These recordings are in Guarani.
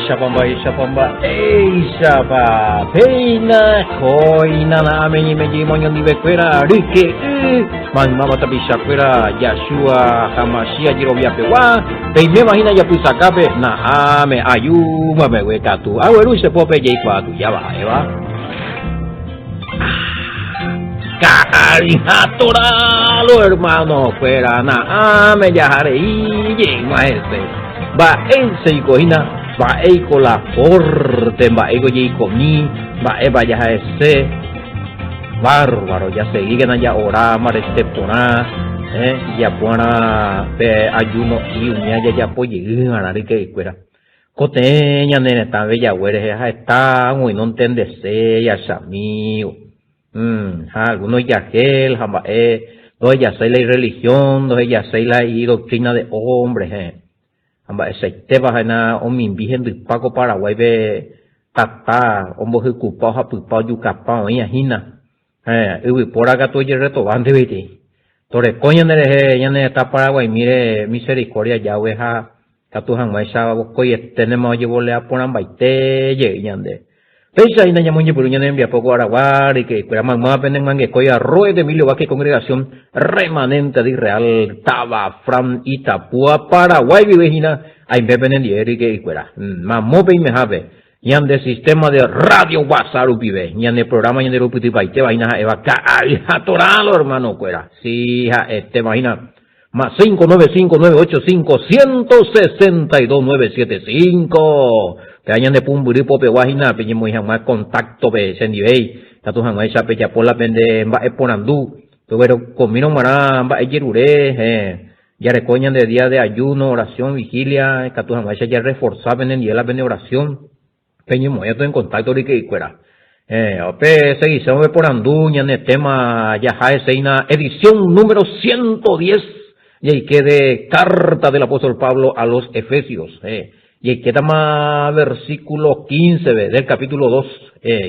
Mba'éichapa, mba'éichapa, mba'éichapa, péina kóina na'áme ñeime jey oñondivekuéra ryke'y maymáva tapichakuéra Yahshua ha Mashiach jeroviapegua, peiméva hína japysakápe na'áme ajúma mbegue katu agueru che pópe jaikuaa tujáva ha'éva. Ka'aryhatoralo hermano-kuéra na'áme jaharei jeýma hese. Mba'éichaiko hína, mba'éiko la pórte, mba'éiko jeikomi, mba'épa jaha'ese. Bárbaro, jasegíkena ja'ora mbarete porã, eh, japu'arã pe ayuno'i umíva jajapo jeývarã ryke'ykuéra. Ko tee ñane retã bejague rehe ha heta ag̃ui nontendeséi achamigo. Ha alguno ijargel ha mba'e, ndohejaséi la irreligión, ndohejaséi la idoctrina de hombre, heẽ. Ha mba'eichaitépa ha'éna omimbi hendypa ko Paraguáipe tata ombohykupa ohapypa ojukapa oĩva hína. Heẽ, yvypóra katu ojerretovánte peteĩ. Toreko ñande rehe ñane retã Paraguaimíre misericordia jágue ha katu hag̃uáicha vokoieténema ojevolea porãmbaite jey ñande. Péicha hína ñamoñepyrũ ñane rembiapo ko aragua ryke'ykuéra maymáva pene myangekóiva Roe de Emilio Vázquez Congregación Remanente de Israel Táva Fran Itapúa Paraguay guive hína aime penendie ryke'ykuéra. Mamo peimehápe ñande sistema de radio WhatsApp rupive ñane programa ñande rupytypaitéva hína ha'éva ka'ay ha toralo hermano-kuéra. Si ha'etéva hína más 595 985 162 975 Péva ñande pumbyry popegua hína peñemoĩ hag̃ua contacto-pe chendivéi, katu hag̃uáicha pejapo la pende mba'eporandu, peguerekomírõ g̃uarã mba'ejerure, héẽ, jareko ñande día de ayuno, oración, vigilia, katu hag̃uáicha jarreforza penendie la pende oración. Peñemoĩta en contacto ryke'ykuéra. Pe seguición peporandu ñane tema jaha heseína edición número 110 jaike de carta del apóstol Pablo a los Efesios. Jaikétama versículo 15 del capítulo 2.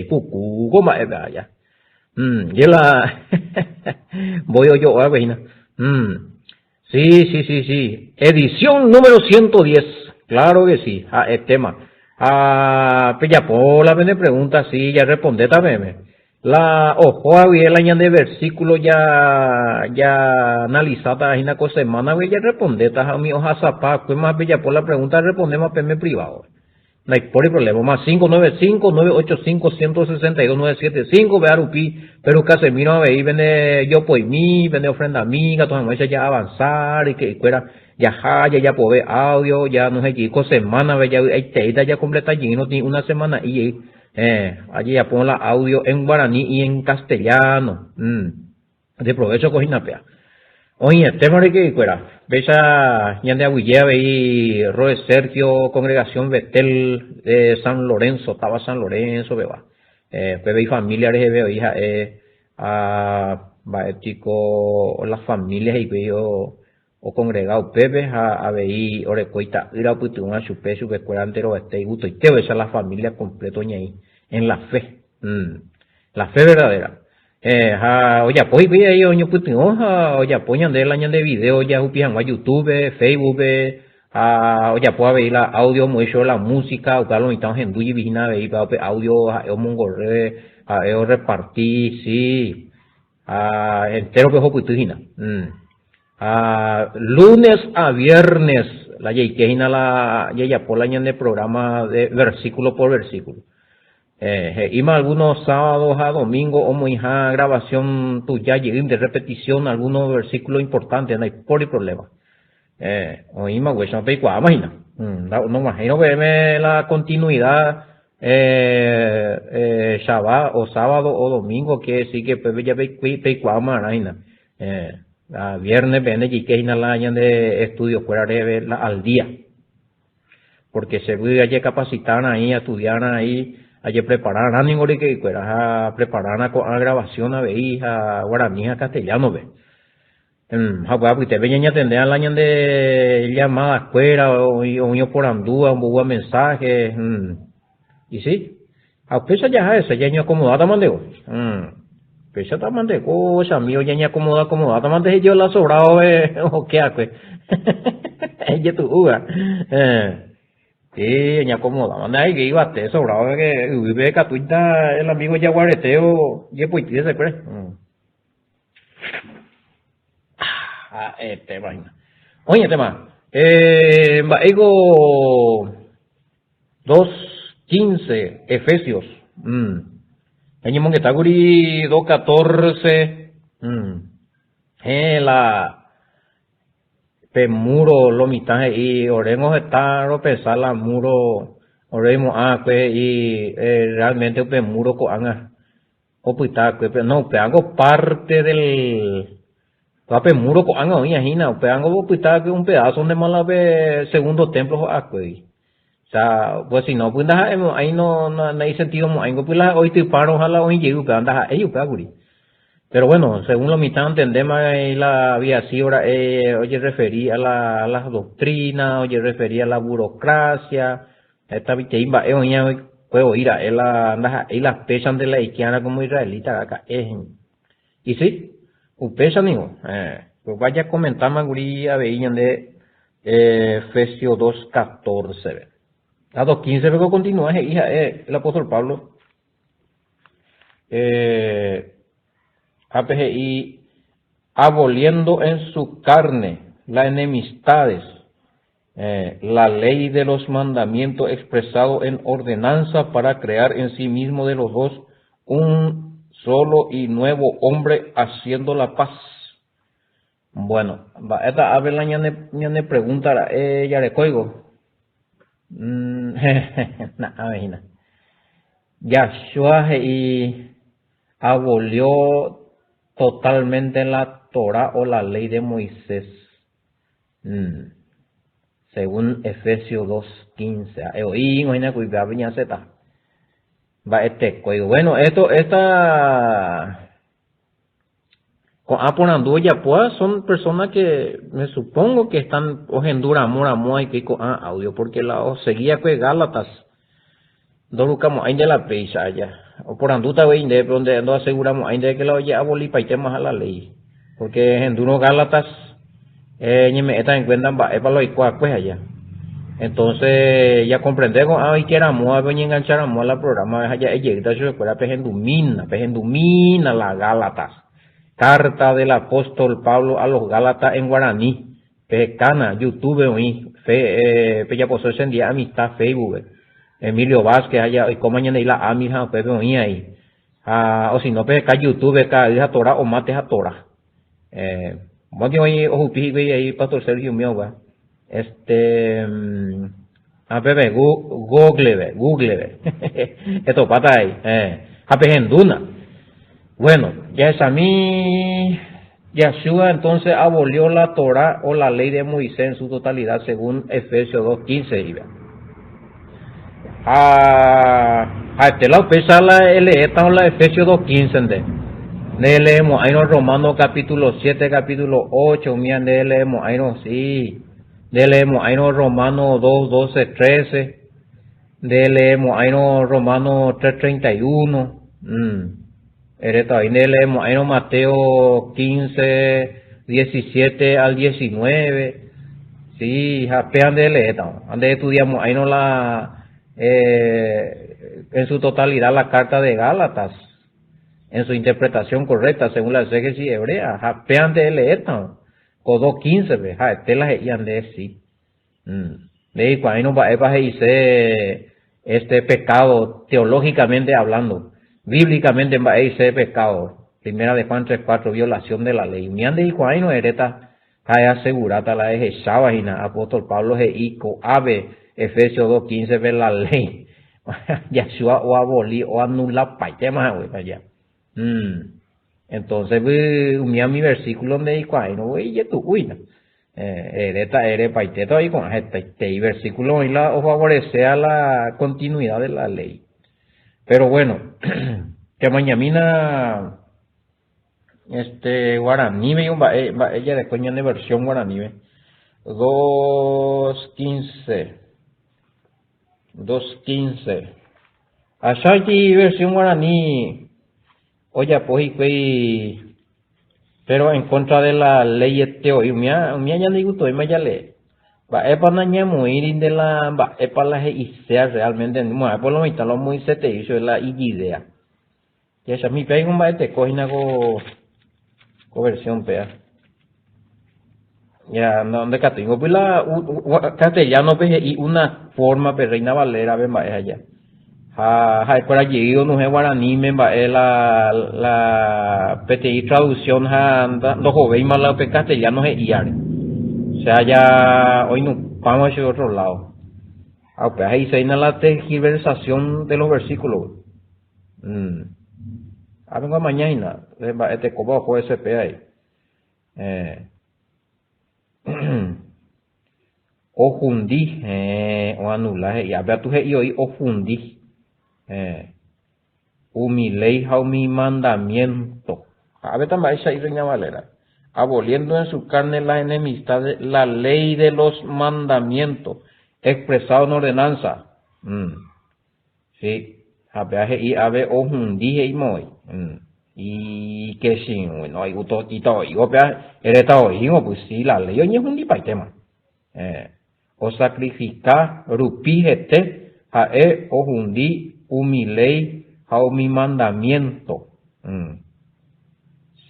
Ipuku ko mba'épe aja. Je la voy ojo'ápe hína. Sí, sí, sí, sí. Edición número 110. Claro que sí. Ha'e tema. Ha pejapo la pene pregunta, sí, ya respondéta peẽme. La ohóva guive la ñande versículo ja ja analizáta hína ko semana guive ja respondéta ha umi ohasapa akuéma pejapo la pregunta respondéma peẽme privado. Ndaipóri problema. Más 595 985 162 975 péva rupi Peru Casemiro avei pende jopoimi, pende ofrendami, ikatu hag̃uáicha ja'avansa ryke'ykuéra, jaha jajapove audio, ja nohejey ko semana-pe javy'aiteíta jakompleta jeýrõ tĩ una semana'i jey. Héẽ, ajejapo la audio en guarani y en castellano. De provecho ko hína péa. Oĩetéma ryke'ykuéra. Péicha ñande aguyje avei Roe Sergio congregación Betel de San Lorenzo, táva San Lorenzo pegua. Upépe ifamilia reheve oĩ ha'e ha mba'e piko la familia he'ikuéi okongrega upépe ha avei oreko ita'ýra opytyvõva chupe chupekuéra enterovete igustoite ohecha la familia completo ñaĩ en la fe. La fe verdadera. Ha ojapo hikuái avei oñopytyvõ ha ojapo ñande la ñande video jahupi hag̃ua YouTube-pe, Facebook-pe, ha ojapo avei la audio omoĩ chupe la música, upéva lo mitã ohendu jepi hína avei pe audio ha'e omongorre, ha'e orreparti, si, ha entérope ohupyty hína. Ha lunes a viernes la jaike hína la jajapo la ñande programa de versículo por versículo. He'íma algunos sábado ha domingo omoĩha grabación tuja jeýnte, repetición algunos versículo importante, ndaipóri problema. Oĩma guéicha peikuaáma hína. Nog̃uahẽirõ peẽme la continuidad Shabbat o sábado o domingo, quiere decir que upépe ja peikuaáma arã hína. La viernes peẽne jeike hína la ñande estudio kuéra reheve la al día. Pórke che vy ajekapasitarã aĩ, astudiarã aĩ, ajeprepararã ningo ryke'ykuéra ha aprepararã ko'ã gravasión avei ha guarani ha castellano-pe. Ha upéva apytépe ñañatendéva la ñande llamada-kuéra, oĩ oporandúva, omboúva mensaje. Y sí, ha upéicha jaha hese, ñañeakomodátama ndévo. Upéichatama nde ko che amigo, ñañeakomoda akomodátama nde he'i la sobrado oke akue. Ijetu'úva. Sí, ñacomodáma. Ndaha'éi yvate sobrado que yvýpe katuíta el amigo jaguarete ojepoity hesekuéra. Ha'etéma hína. Oĩetéma. Eh, mba'éiko 2.15 Efesios. Mm. Ñañemongeta kuri 2.14. Mm. Héẽ la pe muro lo mitã he'i oréngo heta ropensa la muro ore imo'ã va'ekue he'i realmente upe muro ko'ág̃a opyta va'ekue pe no upévango parte del kua pe muro ko'ág̃a oĩva hína upévango opyta va'ekue un pedazo ndema la pe segundo templo ho'akuégui osea pues si no pues ndaha'emo'ãi no naisentidomo'ãingo pues la oitypárõ ha la oĩ jey upéva ndaha'éi upéva kuri. Pero bueno, según lo mitã ontendéma la había sido ra'e ojerreferi a la, a las doctrinas, ojerreferi a la burocracia, heta peteĩ mba'e oĩva oikue voi ra'e la ndaha'éi la péichante la ikiãra como israelita raka'e. Y sí, upéicha ningo, eh, upéva jakomentáma kuri avei ñande Efesios 2:14-pe. Ha 2:15-pe ko continua he'i ha'e el apóstol Pablo, Eh, ápe he'i, Aboliendo en su carne las enemistades, eh, la ley de los mandamientos expresado en ordenanza para crear en sí mismo de los dos un solo y nuevo hombre haciendo la paz. Bueno, mba'éta ápe la ñane, ñane pregunta ra'e jarekóigo? Mm, na'ãve hína. Yahshua he'i abolió totalmente la Torá o la ley de Moisés. Mm. Según Efesios 2.15. Ha'e oĩngo hína ku ipy'ápe ñasẽta. Mba'etekóigo. Bueno, esto, esta Ko'ã porandu ojapóva son persona que me supongo que están ohendu ramo ramo aike ko'ã audio porque la osegi akue Gálatas ndorukamo'ãi nde la péicha aja. Oporandúta avei ndéve pero nde ndoaseguramo'ãi ndéve que la ojeavolipaitémaha la ley. Porque ehendúrõ Gálatas eñeme'ẽta en cuenta mba'épa la oiko akue aja. Entonces ya comprende ko'ã oike ramóvape oñengancha ramóva la programa ha ja'e jeýta chupekuéra pehendumína, pehendumína la Gálatas. Carta del apóstol Pablo a los Gálatas en guaraní. Pehekána, YouTube oĩ, fe, pejapose chendie amistad Facebook-pe. Emilio Vázquez ha ja oikóma ñande la AMI ha upépe oĩ ahí. Ha o si no peheka YouTube ka'ay ha Torá o mate ha Torá. Eh, mónte oĩ ohupi hikuái ahí Pastor Sergio umíva. Este, ha peve Google-pe, Google-pe. Etopáta ahí. Eh, ha pehendúna. Bueno, jahechami Yahshua entonces abolió la Torá o la ley de Moisés en su totalidad según Efesios 2.15 he'iva. Ha ha'ete la upéicha la eleétarõ la Efesios 2.15 nde. Nde eleemo'ãirõ Romanos capítulo 7, capítulo 8, umíva nde eleemo'ãirõ, sí. Nde eleemo'ãirõ Romanos 2, 12, 13. Nde eleemo'ãirõ Romanos 3, 31. Mm. Eréta voi nde eleemo'ãirõ Mateo 15, 17 al 19. Sí, ha péva nde eleétava. Ha nde estudiamo'ãirõ la eh, en su totalidad la carta de Gálatas, en su interpretación correcta según la exégesis hebrea, ha péva nde eleétava. Ko 2.15-pe, ha'ete la he'íva nde sí. Ndeikuaáirõ mba'épa he'ise este pecado teológicamente hablando, bíblicamente mba'e he'ise pecado, Primera de Juan 3:4, violación de la ley. Umíva ndeikuaáirõ eréta ha easeguráta la ehecháva hína, apóstol Pablo he'i ko'ápe Efesios 2:15-pe la ley Yahshua oaboli, oanulapaitéma hague aja. Entonces, umíva umi versículo ndeikuaáirõ voi ijetu'úina. Eréta erepaitéta oĩ ko'ã hetaitei versículo oĩ la ofavorecea la continuidad de la ley. Pero bueno, chamañamína este guaraníme mba'e mba'e jareko ñane versión guaraníme. 2.15 2.15 Achaiti versión guaraní Ojapo hikuái péro en contra de la ley ete oĩ umía, umía ñande igustovéima jalee. Mba'épa nañamoĩri nde la mba'épa la he'iséa realmente, mo'ãipa lo mitã la omoĩsetei chupe la ijidea. Jahechami péiko mba'eteko hína ko ko versión péa. Ya no ndekatúingo py la castellano-pe he'i una forma pe Reina Valera-pe mba'e aja. Ha ha'ekuéra jey onuhẽ guaraníme mba'e la la peteĩ traducción ha ndohovéima la upe castellano he'íare. O sea ya oinupãma chupe otro lado. Ha upéva he'iséina la tergiversación de los versículos. Ápengo amaña hína, mba'e tekópa oho SP ahí. Eh. Ohundi, eh, oanula he'i. Ápe atu he'i oĩ ohundi. Eh. Umi léi ha umi mandamiento. Ha ápeta mba'éicha Reina Valera. Aboliendo en su carne la enemistad de la ley de los mandamientos expresado en ordenanza. Mm. Sí, ha péa he'i ave ohundi he'i moõi. Ikechĩgui, no itaoívo péa eretaoívo, pues sí, la ley oñehundipaitéma. Eh, osacrifica rupi hete ha'e ohundi umi ley ha umi mandamiento.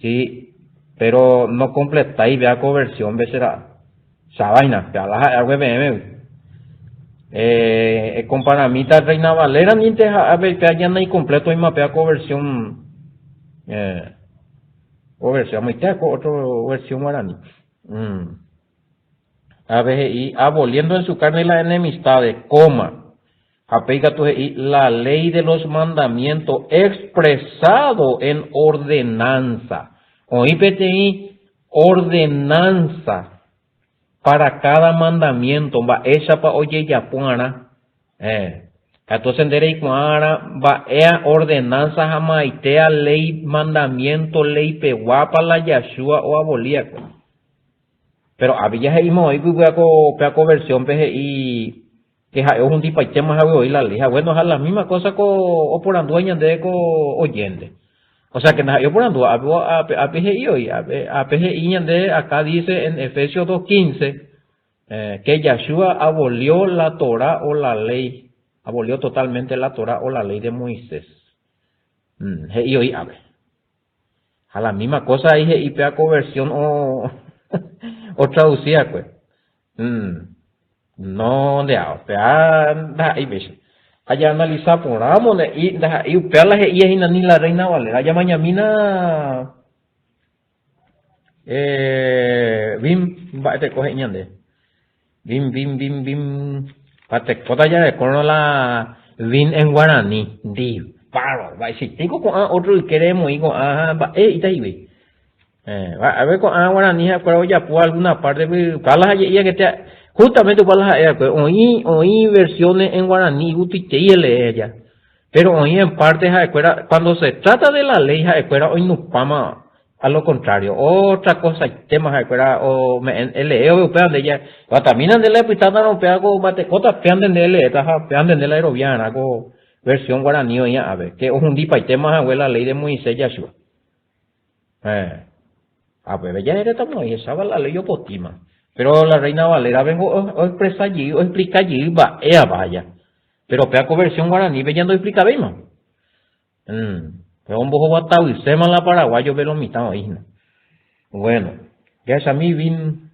Sí, pero no completái péa ko versión-pe che ra'a. Chavaina, pe ala ha'e hague peẽmegui. Eh, ecomparamíta Reina Valera ninte ha avei pe aja naicompleto oima péa ko versión eh, ko versión amoite ko otro versión guarani. Mm. Ave he'i, aboliendo en su carne la enemistad, coma. Ha péi katu he'i, la ley de los mandamientos expresado en ordenanza. Oĩ peteĩ ordenanza para cada mandamiento, mba'éichapa ojejapo'arã. Eh. Entonces nde reikuaa'arã mba'éa ordenanza ha maitéa ley mandamiento leipeguápa la Yahshua oavolíakue. Pero ápe jahe'íma oĩ pypea ko, pea ko versión-pe he'i Que ha'e ohundipaitéma hague voi la ley. Ha bueno, ha la misma cosa ko oporandúva ñandéve ko oyente. O sea que ndaha'éi oporandúva, ápe, ápe, ápe he'i oĩ, ápe, ápe he'i ñande, acá dice en Efesios 2.15, eh, que Yahshua abolió la Torah o la ley, abolió totalmente la Torah o la ley de Moisés. Mm, he'i oĩ ápe. Ha la misma cosa ahí he'i péva ko versión o, otraduci va'ekue. Mm. No, nde ao, péa ndaha'éi péicha. Ha jaanalisa porãmo ne'i ndaha'éi upéva la he'íva hína ni la Reina Valera. Jamañamína eh, bim, mba'e teko he'i ñande. Bim, bim, bim, bim. Ha tekóta jarekórõ la bim en guarani. Ndipáro, mba'eichaitéiko ko'ã ótro ykére emoĩ ko'ã ha mba'e he'íta hikuái. Eh, a ver ko'ã guarani ha'ekuéra ojapo alguna parte pe upéva la he'i añete justamente upéva la ha'e va'ekue oĩ oĩ versiones en guarani igustoitei elee aja pero oĩ en parte ha'ekuéra cuando se trata de la ley ha'ekuéra oinupãma a lo contrario otra cosaitéma ha'ekuéra ome'ẽ elee ove upéva nde ja guatamína nde la epytátarõ upéva ko mbatekóta péante nde eleéta ha péante nde la erovia'arã ko versión guarani oĩva ápe que ohundipaitéma hague la ley de Moisés Yahshua. Héẽ. Ha upépe jaheréta mo'ãi hecháva la ley opotíma. Pero la Reina Valera vengo oexpresa jey, oexplica jey mba'éapa aja. Pero péa ko versión guaranípe ja ndoexplicavéima. Pero ombohovatavyséma la paraguayo-pe lo mitã oĩ hína. Bueno, jahechami vin,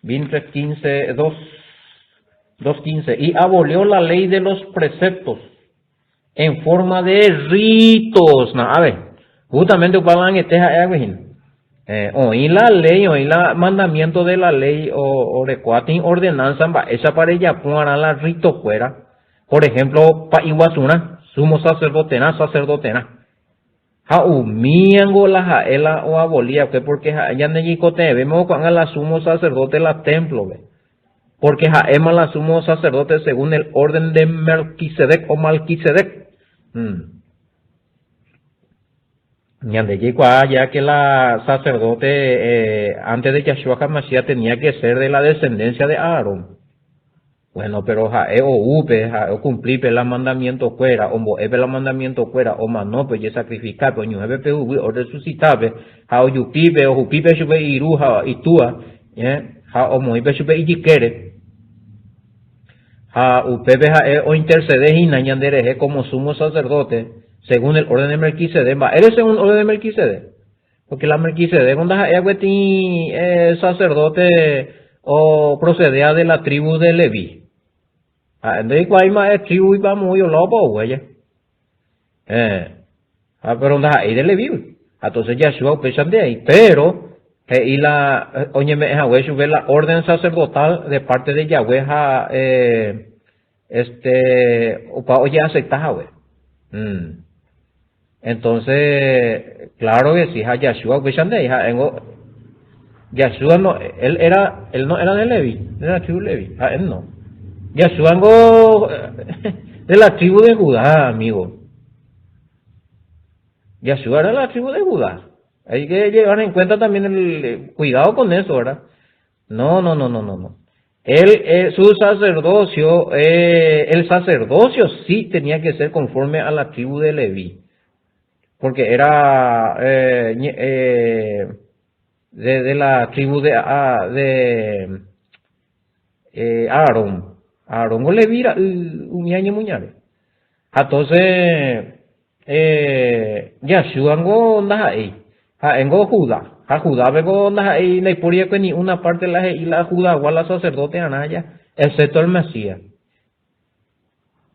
vin 3.15, 2, 2.15. Y abolió la ley de los preceptos. En forma de ritos. Na, a ver, justamente upéva angete ha'e hague hína. Eh, oĩ la ley, oĩ la mandamiento de la ley orekóva tĩ ordenanza mba'éichapa rejapo arã la rito kuéra. Por ejemplo, pa'i guasurã, sumo sacerdoterã, sacerdoterã. Ha umíango la ha'e la oaboli va'ekue porque ha'e ñande ñeikotevẽvéma ko'ág̃a la sumo sacerdote la templo-pe. Porque ha'éma la sumo sacerdote según el orden de Melquisedec o Malquisedec. Mm. Ñande jaikuaa ya que la sacerdote eh, antes de Yahshua HaMashiach tenía que ser de la descendencia de Aarón. Bueno, pero ha'e oúpe, ha'e okumplípe la mandamiento-kuéra, ombo'épe la mandamiento-kuéra, omanópe, ojesacrifikápe, oñuhẽpe pe huguy, orresucitápe, ha ojupípe, ohupípe chupe iru ha itúa, eh? Ha omoĩ pe chupe ijykére. Ha upépe ha'e ointercede hína ñande rehe como sumo sacerdote, según el orden de Melquisedec. Mba'ére según el orden de Melquisedec? Porque la Melquisedec ndaha'éi peteĩ eh, sacerdote oprocedea de la tribu de Leví. Ha'e ndoikuaái mba'e tribu-ipa moõ olópa ogueje. Eh, ha pero ndaha'éi de Levígui. Ha entonces Yahshua upéicha nde'éi. Pero he'i la oñeme'ẽ hague chupe la orden sacerdotal de parte de Yahweh ha eh, este opa ojeacepta hague. Mm. Entonces, claro que sí, ha Yahshua upéicha nde'éi, ha'éngo Yahshua no, él era, él no era de Levi, de la tribu Levi, ha él no. Yahshua ngo de la tribu de Judá, amigo. Yahshua era de la tribu de Judá. Hay que llevar en cuenta también el cuidado con eso, ¿verdad? No, no, no, no, no, no. Él, eh, su sacerdocio, eh, el sacerdocio sí tenía que ser conforme a la tribu de Leví, porque era eh, eh, de, de la tribu de, ah, de eh, Aarón. Aarón o Leví umi añemuñare. Entonces, eh, Yahshua ngo ndaha'éi, ha'éngo Judá. Ha Judápe-ko ndaha'éi ndaipóri va'ekue ni una parte la he'i la Judagua la sacerdote arã aja, excepto el Mesías.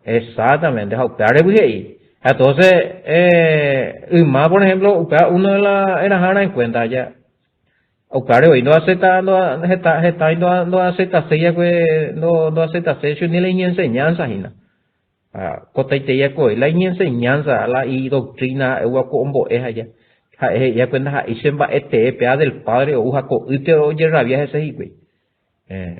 Exactamente, ha upévaregui he'i. Entonces, eh, yma, por ejemplo, upéva uno de la erahára en cuenta aja. Upévare voi ndoacepta, heta, heta ndoaceptaséi va'ekue, ndoaceptaséi ni la iñenseñanza hína. Ha kotaitei va'ekue la iñenseñanza, la idoctrina ha'éva ko ombo'e aja. Ha'e he'i va'ekue ndaha'éi che mba'e tee péva del Padre ou ha ko'ýte ojerrabia hese hikuái.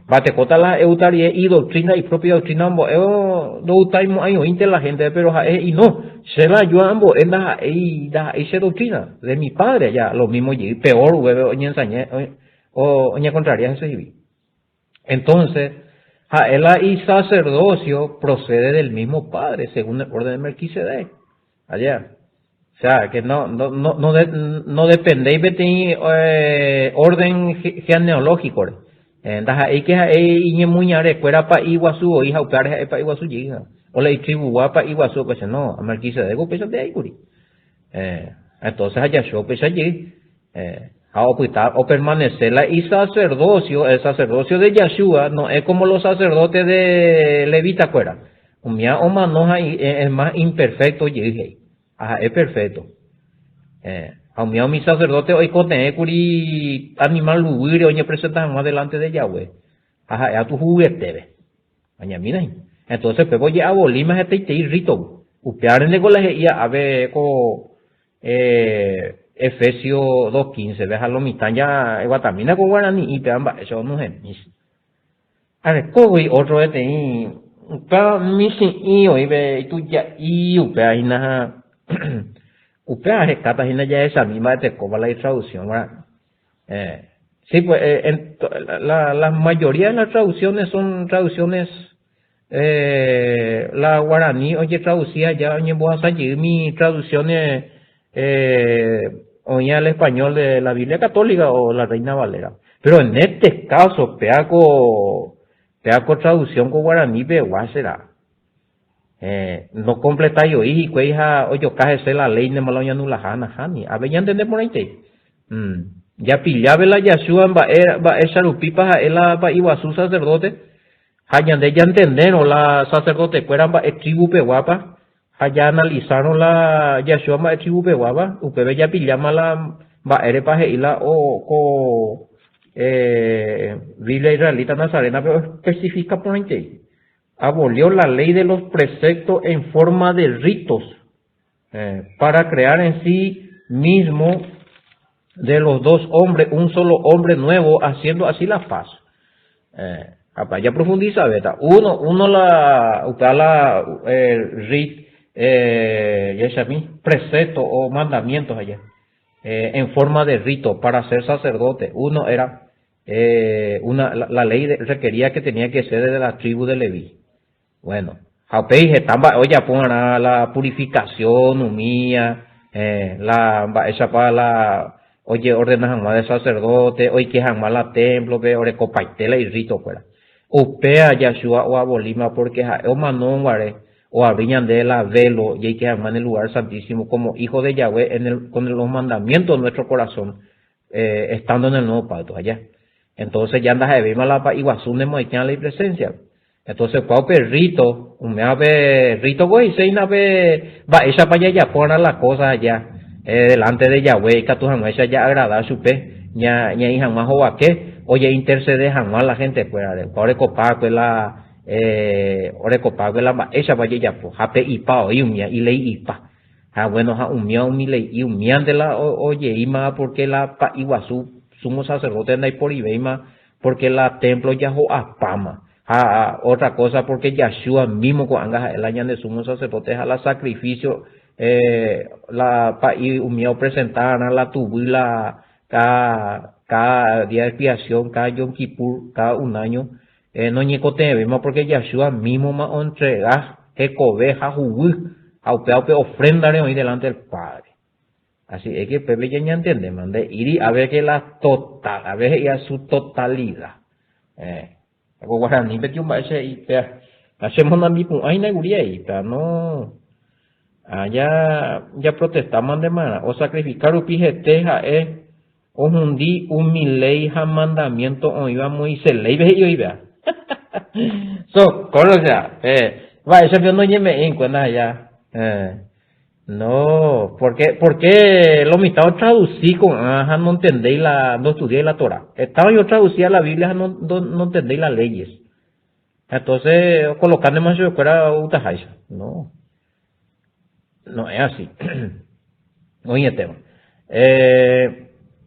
Mba'etekóta la ha'e outa rire idoctrina, ipropia doctrina ombo'évo ndoutaimo'ãi oĩnte la gente, pero ha'e he'i no, che la ajúa ambo'e ndaha'éi ndaha'éi che doctrina, de mi Padre aja, lo mismo jey, peor upépe oñensaña oñekontraria hese hikuái. Entonces, ha'e la isacerdocio procede del mismo Padre, según el orden de Melquisedec. Allá. O sea, que no, no, no, no, de, no dependéi peteĩ eh, orden genealógico-re. Eh, ndaha'éi que ha'e iñemuñare kuéra pa'i guasu voi ha upévare ha'e pa'i guasu jey. O la itribugua pa'i guasu upéicha. No, Melquisedec upéicha nde'aikuri. Eh, entonces ajacho upéicha jey. Eh, ha opyta opermanece la isacerdocio, el sacerdocio de Yahshua no es como los sacerdotes de levita kuéra. Umía omano ha es más imperfecto jey he'i. Ha ha'e perfecto. Eh, ha umía umi sacerdote oikotevẽ kuri animal ruguýre oñepresenta hag̃ua delante de Yahweh. Ha ha'e atu huguyeteve. Añamína hína. Entonces upépe oje'avolíma hetaitei rito. Upévare ndeko la he'íva ápe ko Eh, Efesio 2.15 pe ha lo mitã ja eguatamína ko guarani'i péva mba'éicha onuhẽmi. Arekógui ótro peteĩ upéva michĩ'i oĩ pe ituja'i upéva hína ha upéva hekáta hína jahechami mba'etekópa la itraducción guarani. Eh, sí pues eh, en, la, la mayoría de las traducciones son traducciones Eh, la guarani ojetraduci aja oñembohasa jey mi traducciones eh, oĩ al español de la Biblia Católica o la Reina Valera. Pero en este caso, péa ko, péa ko traducción ko guarani pegua será. Eh, no completái oĩ hikuái ha ojoka hese la ley nema la oñanulaha nahániri. Ave ñantende porãitei. Mm. Japillave la Yahshua mba'e, mba'éicha rupípa ha'e la pa'i guasu sacerdote, Ha ñande jantendérõ la sacerdote-kuéra mba'e tribu-peguápa ha jaanalisárõ la Yahshua mba'e tribu-peguápa, upépe japilláma la mba'érepa he'i la ko Biblia Israelita Nazarena-pe oespesifika porãitei. Abolió la ley de los preceptos en forma de ritos para crear en sí mismo de los dos hombres un solo hombre nuevo, haciendo así la paz. Eh, apa ya profundiza beta. Uno, uno la, upéva la eh, rit, eh, jahechami, precepto o mandamientos allá, eh, en forma de rito para ser sacerdote. Uno era eh, una, la, la ley de, requería que tenía que ser de la tribu de Leví. Bueno, ha upéi heta mba'e ojapo va'erã la purificación umía, la mba'éichapa la ojeordena hag̃ua de sacerdote, oike hag̃ua la templo-pe, orekopaite la irritokuéra. Upéva Yahshua oavolíma porque ha'e omanórõ guare oavri ñande la velo jaike hag̃ua en el lugar santísimo como hijo de Yahweh en el, con los mandamientos de nuestro corazón eh, estando en el nuevo pacto allá. Entonces ya ndaha'evéima la pa'i guasu nemoaitã la ipresencia. Entonces kua upe rito, umíva pe rito ko he'iséina pe mba'éichapa jajapo va'erã la cosa allá eh, delante de Yahweh ikatu hag̃uáicha ja'agrada chupe ña, ñaĩ hag̃ua hovake ojeintercede hag̃ua la gente-kuérare. Kua orekopa va'ekue la eh, orekopa va'ekue la mba'éichapa jajapo ha pe ipa oĩ umíva, ilei ipa. Ha bueno, ha umíva umi lei'i umíante la ojeíma porque la pa'i guasu sumo sacerdote ndaiporivéima porque la templo jaho'apáma. Ha otra cosa porque Yahshua mismo ko'ág̃a ha'e la ñande sumo sacerdote ha la sacrificio eh, la pa'i umíva opresenta'arã la tuvy la cada, cada día de expiación, cada Yom Kippur, cada un año, eh, noñekotevẽvéima porque Yahshua mismo-ma ontrega hekove ha huguy ha upéva upe ofrenda-re oĩ delante del Padre. Así es que upépe ñañantendéma, nde'íri ave que la total, ave he'íva su totalidad. Eh, ko guaranípe tio mba'e che he'i péa, ha che monambipu'ãina kuri aĩ, péa no, ah, ja, japrotestáma ndemarã, osacrifica rupi hete ha'e ohundi umi léi ha mandamiento oĩva Moisés léipe he'i oĩ péa. Socorro, o sea, eh, mba'éicha pio noñeme'ẽi en cuenta allá. Eh. No, porque, porque lo mitad otraducí ko'ã ha nontendéi la, ndoestudiái la Torá. Heta oĩ otraducía la Biblia ha no, no, nontendéi las leyes. Entonces, ocolocándema chupekuéra outaháicha. No, no es así. Oĩetéma. Eh,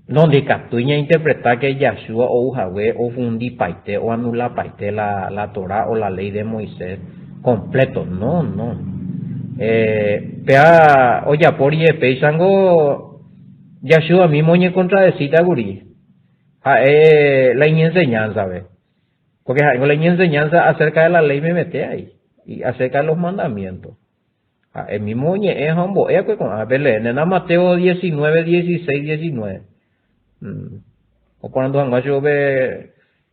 no ndikatúi ñainterpreta que Yahshua ou hague ofundipaite, oanulapaite la, la Torá o la ley de Moisés completo. No, no. Eh, péa ojapo rire péichango Yahshua mismo oñecontradecíta kuri ha'e la iñenseñanza-pe. Porque ha'éngo la iñenseñanza acerca de la ley memete ahí, y acerca de los mandamientos. Ha'e mismo oñe'ẽ ha ombo'e va'ekue ko'ã peleénena Mateo 19, 16, 19. Oporandu hag̃ua chupe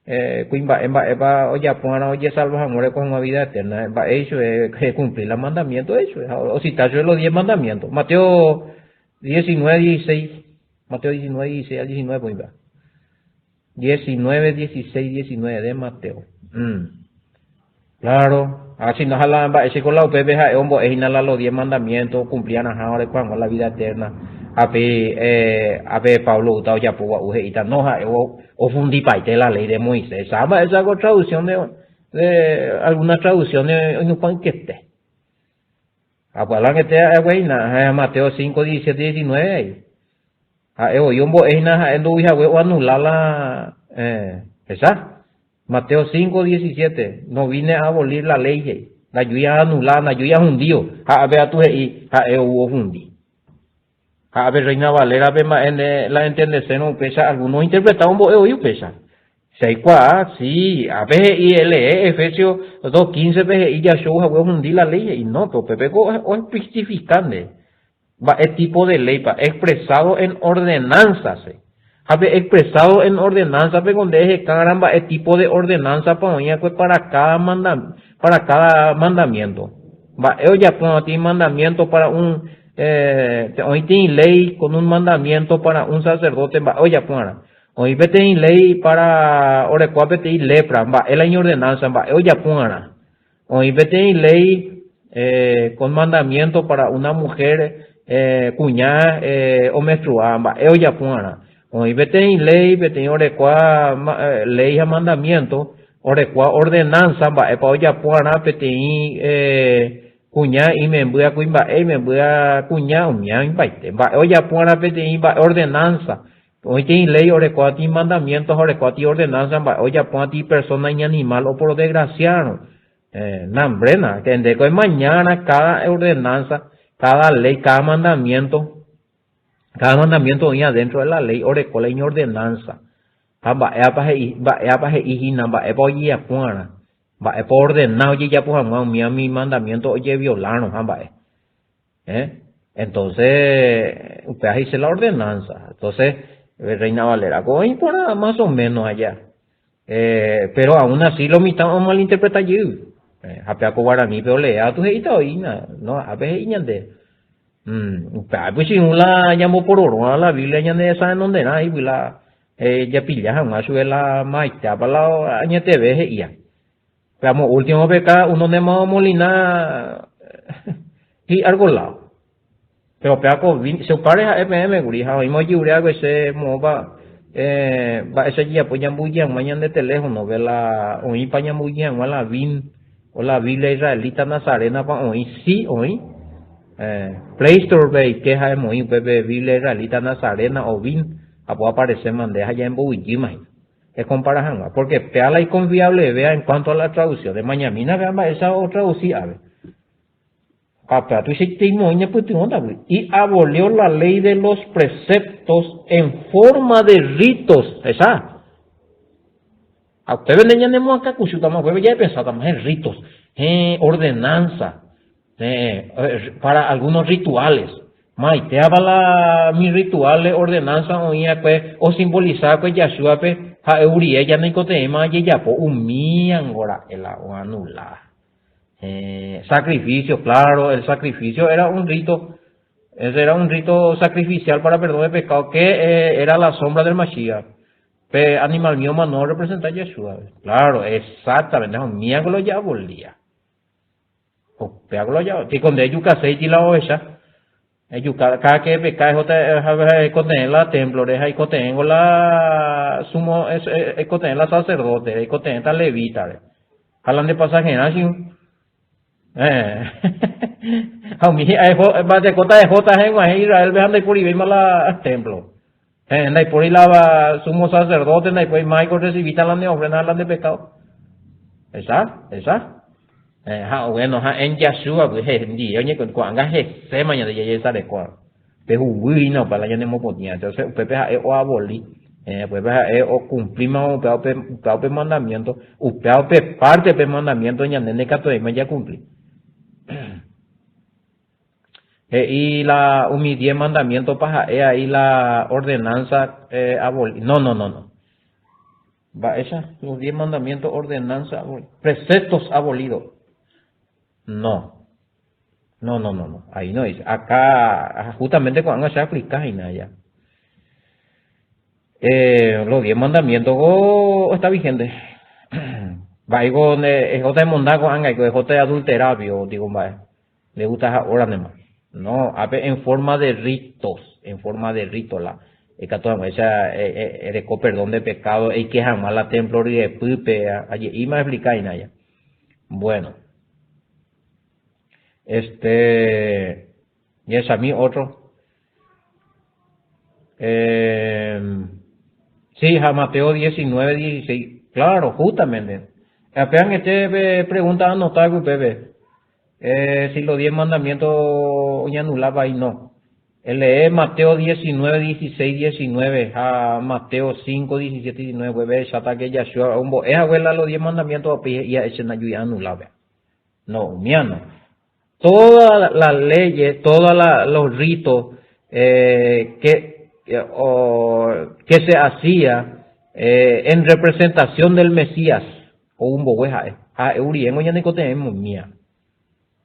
eh, kuimba'e mba'épa ojapo va'erã ojesalva hag̃ua oreko hag̃ua vida eterna, mba'e ichupe cumplir la mandamiento ichupe, ha ocita chupe los 10 mandamientos. Mateo 19, 16, Mateo 19, 16 al 19 poĩmba. 19, 16, 19 de Mateo. Mm. Claro, así no la mba'éicha la upépe ha'e ombo'e hína la los 10 mandamientos okumpli'arãha oreko hag̃ua la vida eterna. Ha pe eh, ha pe Pablo oúta ojapo gua'u he'íta no ha'e ofundipaite la ley de Moisés. Ha mba'éicha ko traducción de, de alguna traducción oinupãykete. Ha pues alangete ha'e gueina, Mateo 5, 17, 19 ahí. Ha'e voi ombo'e hína ha'e ndoúi hague oanula la eh, esa. Mateo 5, 17, no vine a abolir la ley he'i, ndajúi aanula, ndajúi ahundío, ha ápe atu he'i ha'e ou ohundi. Ha ápe Reina Valera-pe mba'e nde la entendesérõ upéicha, alguno ointerpreta ombo'e voi upéicha. Che aikuaa, si, ápe he'i elee Efesios 2, 15-pe he'i Yahshua hague ohundi la ley, he'i no, pe upépe ko oespecifica nde. Mba'e tipo de léipa? Expresado en ordenanza-se. Ha pe expresado en ordenanza-pe ko nde eheka'arã mba'e tipo de ordenanza-pa oĩ va'ekue para cada manda, para cada mandamiento. Mba'e ojapóva peteĩ mandamiento para un, eh, oĩ peteĩ léi con un mandamiento para un sacerdote mba'e ojapóva'erã. Oĩ peteĩ léi para orekóva peteĩ lepra, mba'e la iñordenanza, mba'e ojapóva'erã. Oĩ peteĩ léi con mandamiento para una mujer kuña omenstrua mba'e ojapo va'erã. Oĩ peteĩ léi peteĩ orekua léi ha mandamiento orekua ordenanza mba'épa ojapo va'erã peteĩ kuña imembýva kuimba'e imembýva kuña umíva oĩmbaite. Mba'e ojapo va'erã peteĩ mba'e ordenanza Oĩtei léi orekuaáti mandamiento ha orekuaáti ordenanza mba'e ojapóati persona iñanimal oporodesgraciárõ. Eh, nambréna, que ndéko emañára cada ordenanza, cada ley, cada mandamiento, cada mandamiento oĩ adentro de la ley oreko la iñordenanza. Ha mba'épa he'i, mba'épa he'i hína, mba'épa ojejapo'arã, mba'épa ordena ojejapo hag̃ua umi umi mandamiento ojeviolárõ ha mba'e. ¿Eh? Entonces, upéva he'ise la ordenanza. Entonces, Reina Valera ko oĩ porã más o menos allá. Eh, pero aún así lo mitã omalinterpreta jey. Eh, ha pe ako guaranípe olea tu he'íta oĩna, no, ápe he'i ñande. Mm, upéva pychĩu la ñambopororõva la Biblia ñane sarenonderã he'ígui la eh, japilla hag̃ua chupe la maitápa la añeteve he'ía. Pe amo último pe cada uno nema omolina hi'argo lado. Péro péva ko che upáre ha'e peẽme kuri ha oĩma ojeure va'ekue che moõpa mba'éicha jajapo ñamboyke hag̃ua ñande teléfono-pe la oĩpa ñamboyke hag̃ua la bin o la Biblia Israelita Nazarena-pa oĩ. Si oĩ. Play Store-pe eike ha emoĩ upépe Biblia Israelita Nazarena o bin ha oapareséma nde ha jaembovyjýma hína. Ekompara hag̃ua, pórke péva la ikonfiavlevéva en kuánto a la traduksión. Emañamína péva mba'éicha otradusi ápe. Ha tuichaite imoĩ ñepytyvõtagui. Y abolió la ley de los preceptos en forma de ritos. Hecha? Ha upépe nde ñanemoakãkuchútama, upépe ja'epensátama, he ritos, he ordenanza, he para algunos rituales. Maitéapa la mi rituales, ordenanza oĩ va'ekue osimbolisa va'ekue Yahshua-pe ha Euriel ja naikotevẽma jajapo umíango ra'e la oanula. Eh, sacrificio, claro, el sacrificio era un rito, ese era un rito sacrificial para perdón de pecado que eh, era la sombra del Mashiach. Pe animal mío mano representa a Yeshua. Claro, exactamente, mía lo ya volía. Upéva lo ya, ti konde ejukaséiti la ovecha. Ejuka, cada que peca ehóta ekotevẽ la templo-re ha ikotevẽngo la sumo ekotevẽ la sacerdote-re, ikotevẽta levita-re. Ha la nde pasajerã chiu. Eh. Ha umi hi'a eho, mba'etekóta ehóta heg̃uahẽ Israel-pe ha ndaiporivéima la templo. Eh, ndaipóri la sumo sacerdote, ndaipóri mágico orrecibíta la nde ofrenda ha la nde pecado. Esa, esa. Eh, ha bueno, ha en Yahshua, pues, hendie oñekon, ko'ág̃a heséma ñande jajesarekóva. Pe huguy hína upe la ñanemopotĩa. Entonces, upépe ha'e oaboli, eh, upépe ha'e okumplíma upéva upe, upéva upe mandamiento, upéva upe parte pe mandamiento ñande ndaikatuvéima jakumpli. He'i la umi diez mandamiento pa ha'e ahí la ordenanza eh, aboli. No, no, no, no. Mba'éicha? Los diez mandamientos ordenanza aboli. Preceptos abolidos. No. No, no, no, no. Ahí no dice. Acá, justamente ko'ág̃a che aplica hína ya. Eh, los diez mandamientos ko está vigente. Mba'éiko nde ehóta emonda ko'ág̃a, ehóta adulterá pio, digo mba'e. Le gusta ha hora nema. No, ápe en forma de ritos, en forma de rito la ikatu hag̃uáicha ereko perdón de pecado eike hag̃ua la templo ryepýpe, aje'íma explica hína ya. Bueno. Este, jahechami otro. Eh, sí, ha Mateo 19, 16. Claro, justamente. Ape angete pe pregunta anota upépe. Eh, si los 10 mandamientos oñanulaba ahí, no. Elee Mateo 19, 16, 19 ha Mateo 5, 17, 19 upépe echáta que Yahshua ombo'e hague la los 10 mandamientos ape he'i ha'e che najui anulave. No, umía no. Todas las leyes, todos los ritos eh, que, o, que se hacía eh, en representación del Mesías, ou mbogue ha'e. Ha'e uriéngo ñaneikotevẽ mumía.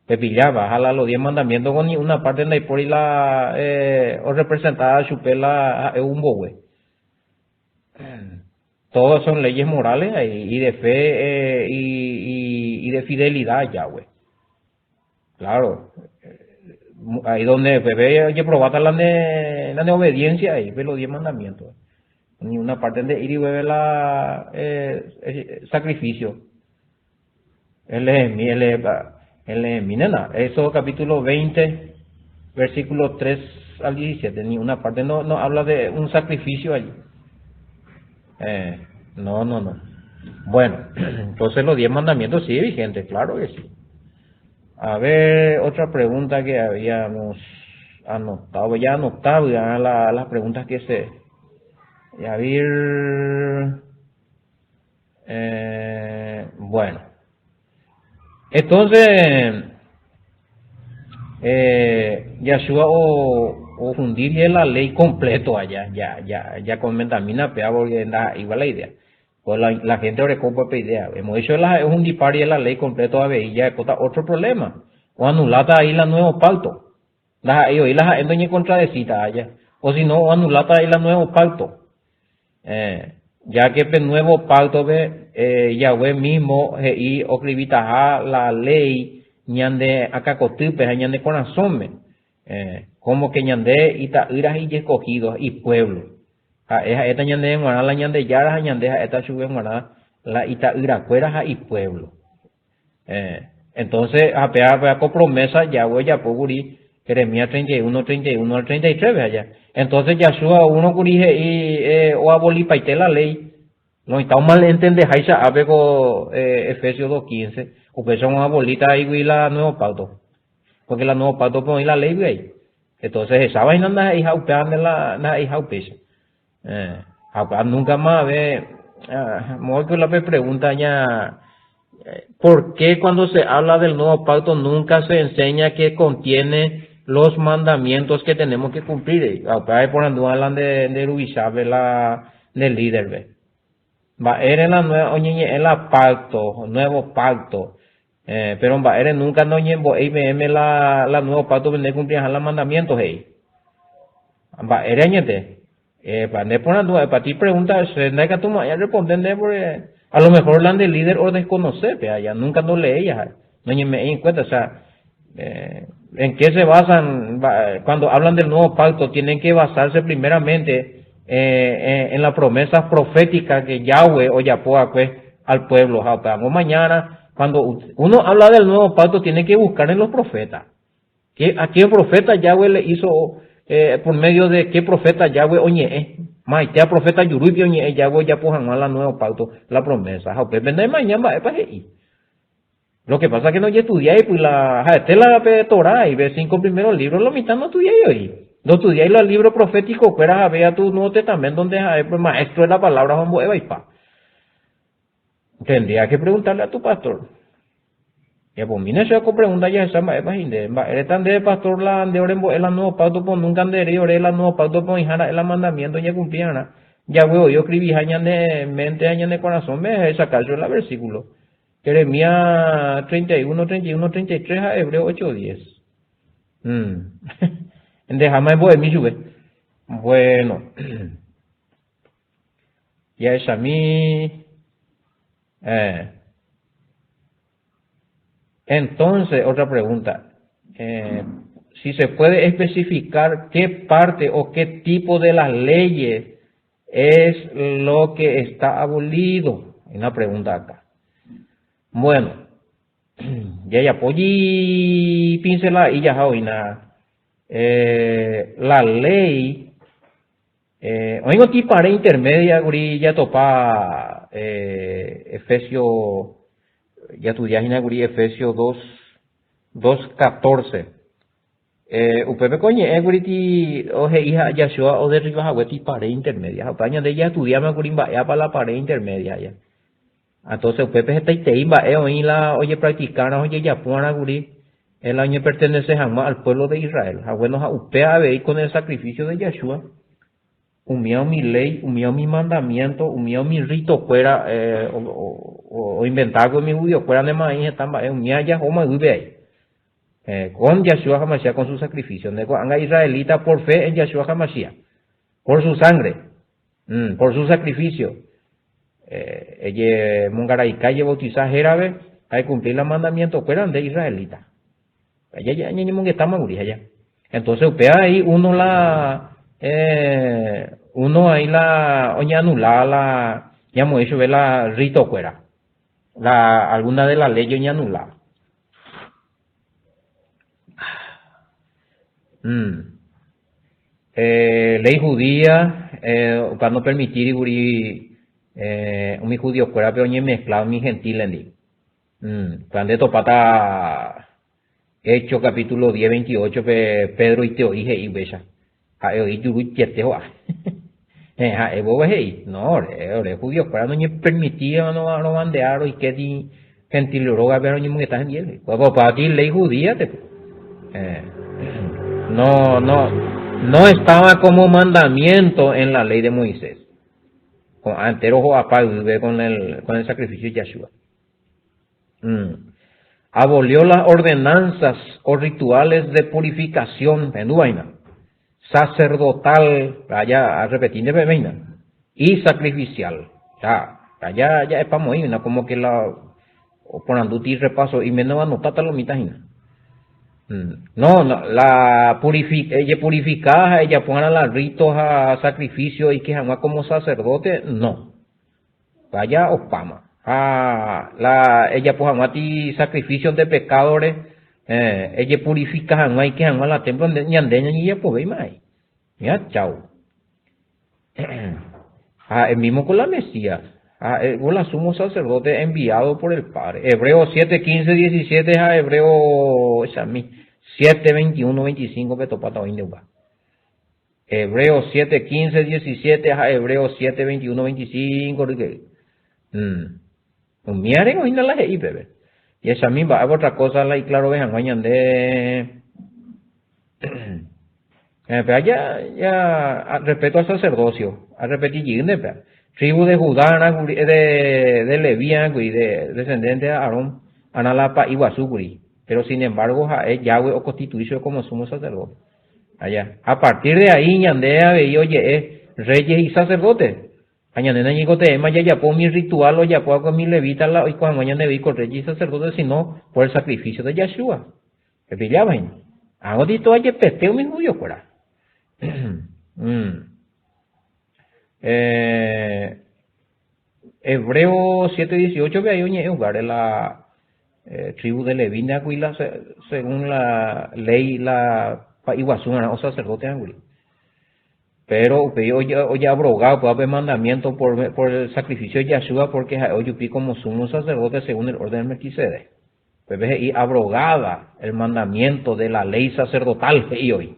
Pepilláva, ha la los diez mandamientos ni una parte ndaipóri la eh, orrepresentaba chupe la ha'e ou mbogue. Todas son leyes morales y de fe eh, y, y, y de fidelidad Yahweh. Claro, ahí donde bebé ojeprobáta la ne, la ne obediencia ahí, ve los diez mandamientos. Ni una parte de ir y bebe la eh, eh, sacrificio. Él es mi, él es, él es mi nena. Eso capítulo 20, versículo 3 al 17. Ni una parte no, no habla de un sacrificio allí. Eh, no, no, no. Bueno, entonces los 10 mandamientos sigue vigente, claro que sí. A ver, otra pregunta que habíamos anotado, ya anotado ya la, las preguntas que se... A ver... Eh, bueno. Entonces, eh, Yahshua o, Ohundi rire la ley completo aja, ja, ja, ja comentamína péva porque ndaha'éiva la idea. Pues la, la gente oreko upe idea. Hemos dicho la ha'e ohundipa rire la ley completo avei jarekóta otro problema. Oanuláta avei la nuevo pacto. Ndaha'éi voi la ha'e ndoñekontradesíta aja. O si no, oanuláta avei la nuevo pacto. Eh, ya que pe nuevo pacto-pe eh, Yahweh mismo he'i oscribitaha la ley ñande akãkotýpe ha ñane korasõme. Eh, como que ñande ita'ýra ha ijescogido, ipueblo. Ha'e ha'éta ñandéve g̃uarã la Ñandejára ha ñande ha'éta chupe g̃uarã la ita'yrakuéra ha ipueblo. Eh, entonces, ha péva péva ko promesa Yahweh ojapo kuri Jeremías 31, 31 al 33 pe aja. Entonces Yahshua oúrõ kuri he'i eh, oabolipaite la ley. Noĩta omalentendeháicha ápe ko eh, Efesios 2.15, upéicha oabolíta igui la nuevo pacto. Porque la nuevo pacto pe oĩ la ley guiai. Entonces hecháva hína ndaha'eiha upéva nde la ndaha'eiha upéicha. Eh, ha upéva nunca mave ah, moõiko la pe pregunta ña ¿Por qué cuando se habla del nuevo pacto nunca se enseña que contiene los mandamientos que tenemos que cumplir? Ha upéva eporandúva la nde nde ruvichápe la nde líderpe. Mba'ére la oñeñe'ẽ la pacto, nuevo pacto? Eh, pero mba'ére nunca noñembo'éi peẽme la, la nuevo pacto pende cumpliaha la mandamiento he'i. Mba'ére añete? Eh, pa nde porandu, pa ti pregunta, che ndaikatumo'ãi arresponde nde porque a lo mejor la nde líder o desconoce pe allá, nunca ndoleéi jaha, noñeme'ẽi en cuenta, o sea, eh, ¿en qué se basan cuando hablan del nuevo pacto? Tienen que basarse primeramente eh, en la promesa profética que Yahweh ojapo va'ekue al pueblo. Ha upéva mañana, cuando uno habla del nuevo pacto, tiene que buscar en los profetas. ¿Qué, ¿A qué profeta Yahweh le hizo, eh, por medio de qué profeta Yahweh oñe'ẽ? Maitea profeta jurúipe oñe'ẽ Yahweh ojapo hag̃ua la nuevo pacto, la promesa. Ha upépe ndaimaña mba'épa he'i. Lo que pasa que no estudiáis pues la ha'ete la pe Torá y pe cinco primeros libros lo mitã no estudiáis hoy. No estudiáis los libros proféticos kuéra ha vea tu Nuevo Testamento donde ha'e pues maestro de la palabra ombo'evaipa. Tendría que preguntarle a tu pastor. Ejapomína che ko pregunta jahecha mba'épa he'i ndéve. Mba'érepa ndéve pastor la nde orembo'e la Nuevo Pacto po nunca nde eréi ore la Nuevo Pacto po oĩha ra'e la mandamiento ñakumpliarã. Jagui voi oscribiha ñane mente ha ñane korasõme ehechaka chupe la versículo. Jeremías 31, 31, 33 ha Hebreo 8, 10. Mm. Ndeháma embo'emi chupe. Bueno. Jahechami. Eh. Entonces, otra pregunta. Eh, si se puede especificar qué parte o qué tipo de las leyes es lo que está abolido. Hay una pregunta acá. Bueno, jajapo pincelada jaha oína. Eh, la ley eh, oĩngo tipare intermedia kuri jatopa eh, Efesio jastudia hína kuri Efesio 2 2.14 Eh, upépe ko ñe'ẽ kuri ti ohe'i ha Yahshua oderriba hague ti pared intermedia. Ha upéva ñande jaestudiáma kuri mba'épa la pared intermedia ja. Entonces upépe hetaitei mba'e oĩ la ojepracticarã ojejapo'arã kuri en la oñepertenece hag̃ua al pueblo de Israel. Ha bueno ha upéva avei con el sacrificio de Yahshua umíva umi léi, umíva umi mandamiento, umíva umi rito-kuéra eh, oinventava'ekue umi judío-kuéra nema'ẽi heta mba'e umíva jahóma yvýpe ai. Eh, con Yahshua HaMashiach, con su sacrificio. Nde ko'ág̃a israelita por fe en Yahshua HaMashiach, por su sangre, mm, por su sacrificio. Eh, ejemongarai ejebautiza hérape ha ecumpli la mandamiento-kuéra nde israelita. Ya, ya, ñañemongetáma kuri allá. Entonces upéva ahí uno la eh, uno ahí la oñeanulaba la ñamoĩ chupe la rito-kuéra. La alguna de la ley oñeanulaba. Mm. Eh, ley judía eh, upa nopermitíri kuri eh, umi judío-kuérape oñemezcla umi gentil-ndi. Mm. Upéva nde topáta Hechos capítulo 10, 28 pe Pedro iteo'i he'i upéicha. Ha'e oĩ juru jete ho'a. Heẽ, ha'e vove he'i, No, ore, ore judío-kuéra noñepermitíva rovandea roike ni gentil rógape roñemongeta hendive. Kóva opa léi judía-pe. Heẽ. No, no. No estaba como mandamiento en la ley de Moisés. Ko'ã entero ho'apa yvýpe con el, con el sacrificio de Yahshua. Mm. Abolió las ordenanzas o rituales de purificación, vaina, sacerdotal, ya repetí de vaina, y sacrificial. Ya, ya, ya es pa una como que la poranduti repaso y menos anotata lo mitad mm. No, no, la purific ella purificada, ella pone la ritos a sacrificio y que jamás como sacerdote, no. Vaya opáma. Ha la ejapo hag̃uáti sacrificio nde pecado-re, ejepurifica hag̃ua ike hag̃ua la templo nde ñande ñañejapovéima ai. Ña chau. Ha el mismo con la Mesías. Ha con la sumo sacerdote enviado por el Padre. Hebreo 7, 15, 17 ha Hebreo chami 7, 21, 25 petopáta oĩ nde Hebreo 7, 15, 17 ha Hebreo 7, 21, 25 ryke'y. Mm. Umíare oĩna la he'i peve. Jahechami mba'épa otra cosa la iklarove hag̃ua ñande eh, péa ja, ja, respeto al sacerdocio, arrepeti jeýnte péa. Tribu de Judá de, de Leví kuri, de descendente de Aarón, arã la pa'i guasu kuri. Pero sin embargo ha'e Yahweh oconstituí chupe como sumo sacerdote. Allá. A partir de ahí ñande avei oje'e reyes y sacerdotes. Ha ñande nañeikotevẽma jajapo umi ritual ojapo va'ekue umi levita la oiko hag̃ua ñande avei ko reyes y sacerdotes sino por el sacrificio de Yahshua. Pepilláva hína. Ág̃a tojepete umi judiokuéra. mm. Eh, Hebreo 7:18 pe ahí oñe'ẽ upévare la eh, tribu de Leví ndakui la según la ley la pa'i guasu o sacerdote angui. Pero upéi ojeabroga upéva pe mandamiento por, por el sacrificio de Yahshua porque ha'e ojupi como sumo sacerdote según el orden de Melquisedec. Upépe he'i abrogada el mandamiento de la ley sacerdotal, he'i oĩ,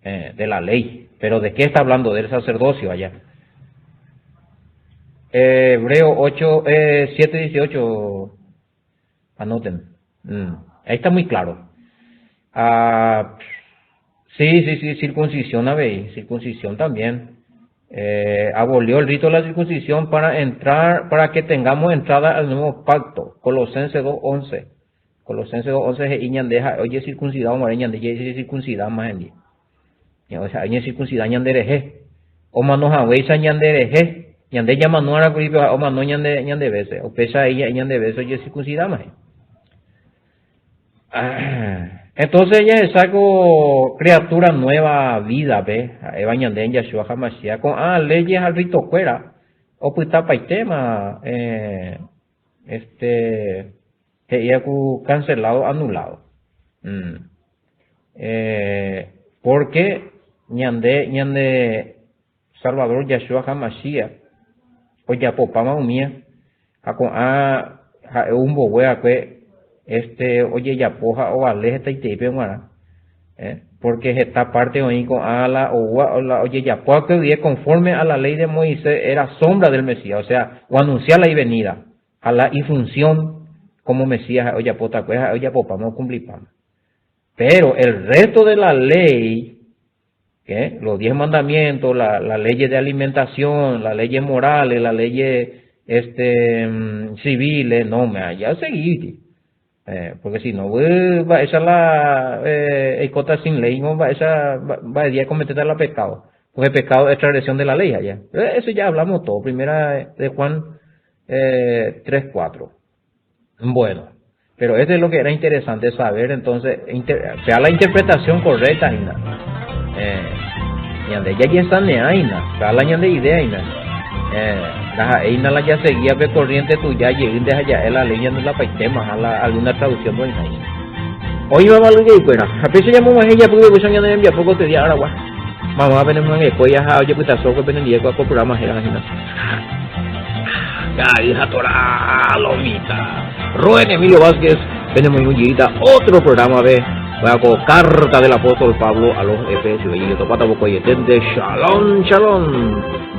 eh, de la ley. Pero ¿de qué está hablando? Del sacerdocio allá. Hebreo 8, eh, 7, 18, anoten. Mm, ahí está muy claro. Ah, sí, sí, sí, circuncisión, avei, circuncisión también. Eh, abolió el rito de la circuncisión para entrar, para que tengamos entrada al nuevo pacto. Colosenses 2.11. Colosenses 2.11 he'i ñande ha'e oje circuncidado mare ñande circuncidado más en día. O sea, oye circuncidado ñande rehe. Omano haguéicha ñande rehe. Ñande ñamano kuri pe omano ñande ñande veces. Upéicha ella ñande veces oje circuncidado más. Ah, entonces jahecha criatura nueva vida pe ha'éva ñande Yahshua HaMashiach ko'ã leyes ha ritokuéra opytapaitéma eh, este he'íva ku cancelado anulado mm. eh, porque ñande ñande Salvador Yahshua HaMashiach ojapopáma umía ha ko'ã ha'e ombogue va'ekue este ojejapo ha ovale hetaiteípe g̃uarã eh, porque heta parte oĩ ko'ã la oúva la ojejapo va'ekue guive conforme a la ley de Moisés era sombra del Mesías, o sea, oanuncia la ivenida ha la ifunción como Mesías ha'e ojapótakue ha'e ojapopáma okumplipáma. Pero el resto de la ley ¿Qué? Los diez mandamientos, la, la leyes de alimentación, las leyes morales, las leyes este, mm, civiles, no, me ya seguí. Eh, porque si no, va esa la eh, sin ley, no va esa va a día cometer la pecado. Porque pecado es transgresión de la ley allá. Eso ya hablamos todo. Primera de Juan eh, 3, 4. Bueno, pero esto es lo que era interesante saber, entonces, inter, sea la interpretación correcta, hína. Eh, ñande jajesanea hína, sea la ñande idea hína. Eh, ndaha'éina la jaseguía pe corriente tuja jeýnte ha ja'e la ley ñandelapaitéma ha la alguna traducción oĩháicha. Oĩva valgykeikuéra, ha péicha ñamog̃uahẽ japýpe upéicha ñane rembiapo ko tedia aragua. Mamá penemyangekói ha ojepytasókue penendie ko programa hérava hína. Ka'ay ha Torá lo mitã. Rubén Emilio Vázquez penemoirũ jeýta otro programa-pe ko Carta del Apóstol Pablo a los Efesios. Ejejotopáta vokoieténte. Shalom, shalom.